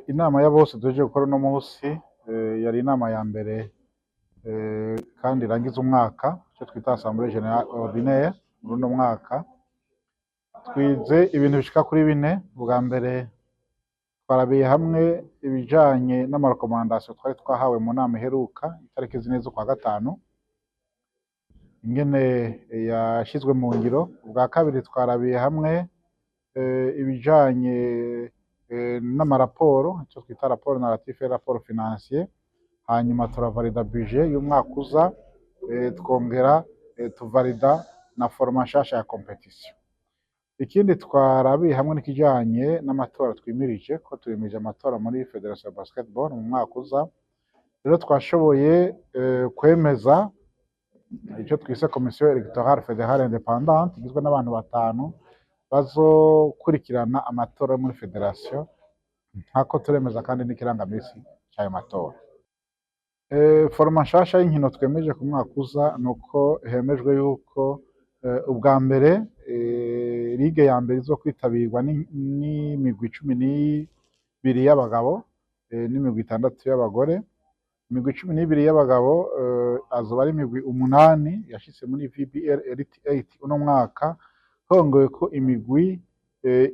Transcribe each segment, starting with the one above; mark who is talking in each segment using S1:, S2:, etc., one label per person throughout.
S1: Inama ya bose duhejeje gukora uno munsi yari inama ya mbere kandi irangiza umwaka, icyo twita assemblée générale ordinaire. Muri uno mwaka twize ibintu bishika kuri bine. Bwa mbere, twarabiye hamwe ibijanye n'ama recommandations twari twahawe mu nama iheruka itariki 4 z'ukwa gatanu, ingene yashizwe mu ngiro. Ubwa kabiri, twarabiye hamwe ibijanye n'amaraporo, icyo twita rapport narratif et rapport financier. Hanyuma turavalida budget y'umwaka uza, twongera tuvalida na format nshasha ya compétition. Ikindi twarabiye hamwe n'ikijanye n'amatora twimirije, ko twimirije amatora muri Fédération ya Basketball mu mwaka uza. Rero twashoboye kwemeza icyo twise commission électorale fédérale indépendante, igizwe n'abantu batanu bazokurikirana amatora yo muri fédération, nkako turemeza kandi n'ikirangamisi cy'ayo matora. Format nshasha y'inkino twemeje ku mwaka uza nuko hemejwe yuko ubwa mbere ligue ya mbere izo kwitabirwa n'imigwi 12 y'abagabo n'imigwi 6 y'abagore. Imigwi 12 y'abagabo azoba ari imigwi umunani yashitse muri VBL Elite 8 uno mwaka, hongewe ko imigwi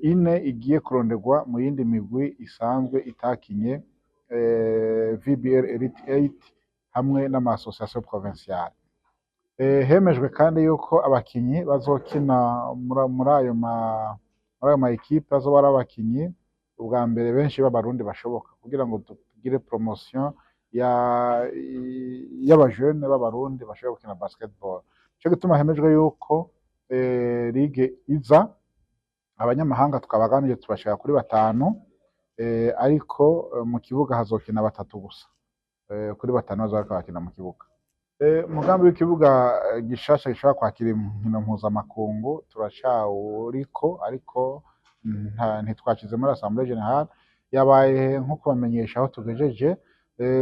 S1: ine igiye kuronderwa mu yindi migwi isanzwe itakinye VBL Elite 8 hamwe n'ama association provinciale. Hemejwe kandi yuko abakinyi bazokina muri ayo ma équipes bazoba ari abakinyi ubwa mbere benshi b'Abarundi bashoboka, kugira ngo tugire promotion ya y'abajene b'Abarundi bashobora gukina basketball. Nico gituma hemejwe yuko ligue iza abanyamahanga twabaganije tubashika kuri batanu, ariko mu kibuga hazokina batatu gusa kuri batanu bazoba bariko barakina mu kibuga. Umugambi w'ikibuga gishasha gishobora kwakira inkino mpuzamakungu turacawuriko, ariko ntitwashize muri assemblée générale, yabaye nko kubamenyesha aho tugejeje.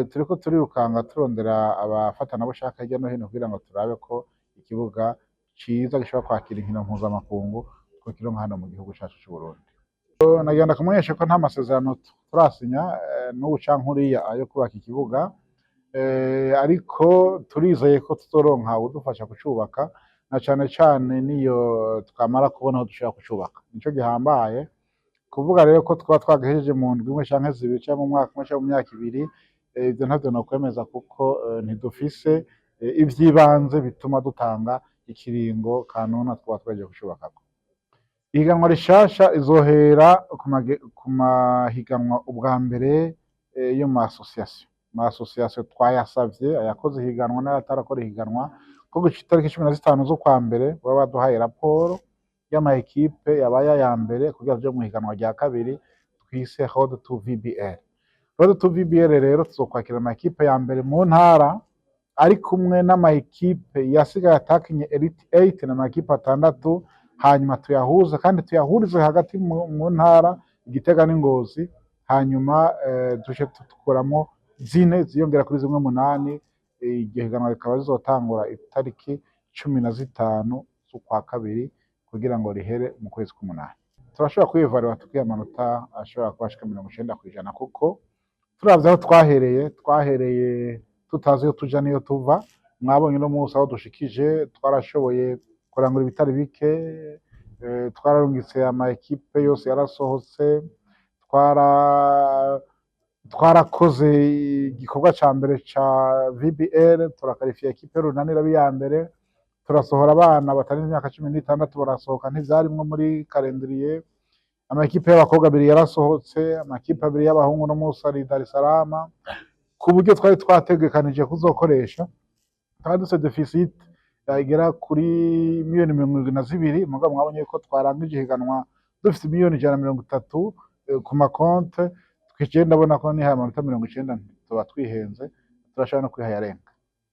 S1: Turiko turirukanga turondera abafatanabushake hirya no hino kugira ngo turabe ko ikibuga ciza gishobora kwakira inkino mpuzamakungu twokironka hano mu gihugu cacu c'Uburundi. Nagira ndakumenyeshe ko nta masezerano turasinya n'ubu canke uriya ayo kubaka ikibuga, ariko turizeye ko tuzoronka uwudufasha kucubaka, na cane cane niyo twamara kubona aho dushobora kucubaka, nico gihambaye. Kuvuga rero ko twaba twagahejeje mu ndwi imwe canke zibiri, canke mu mwaka umwe, canke mu myaka 2, ivyo ntavyo nokwemeza, kuko ntidufise ivy'ibanze bituma dutanga ikiringo kanuna twaba twagiye kucubakako. Ihiganwa rishasha izohera ku mahiganwa ubwa mbere yo mu association. Mu association twayasavye ayakoze ihiganwa n'ayatarakora ihiganwa ko gushika itariki 15 z'ukwa mbere baba baduhaye raporo y'ama équipes yabaye aya mbere kugira tuje mu higanwa rya kabiri twise Road to VBL. Road to VBL rero tuzokwakira ama équipes ya mbere mu ntara ari kumwe n'ama équipes yasigaye atakinye Elite 8 n'ama équipes atandatu, hanyuma tuyahuze kandi tuyahurize hagati mu ntara Igitega n'Ingozi, hanyuma duce dukuramo zine ziyongera kuri zimwe munani. Iryo higanwa rikaba rizotangura itariki 15 z'ukwa kabiri kugira ngo rihere mu kwezi k'umunani. Turashobora kwivarira tukiha amanota ashobora kuba ashika 90%, kuko turavye aho twahereye, twahereye tutazi iyo tuja n'iyo tuva. Mwabonye uno munsi aho dushikije. Twarashoboye kurangura ibitari bike, twararungitse ama équipes yose yarasohotse, twarakoze igikorwa ca mbere ca VBL, turakarifiya équipe y'Urunani iraba iya mbere, turasohora abana batarenze imyaka 16 barasohoka, ntivyarimwo muri calendrier. Amakipe y'abakobwa abiri yarasohotse, amakipe abiri y'abahungu no munsi ari Dar es Salaam. Ku buryo twari twategekanije kuzokoresha, twari dufise déficit igera kuri miliyoni 72, mugabo mwabonye ko twarangije ihiganwa dufise miliyoni 130 ku makonte. Twiciye ndabona ko nihaye amanota 90 tuba twihenze, turashobora no kwiha ayarenga.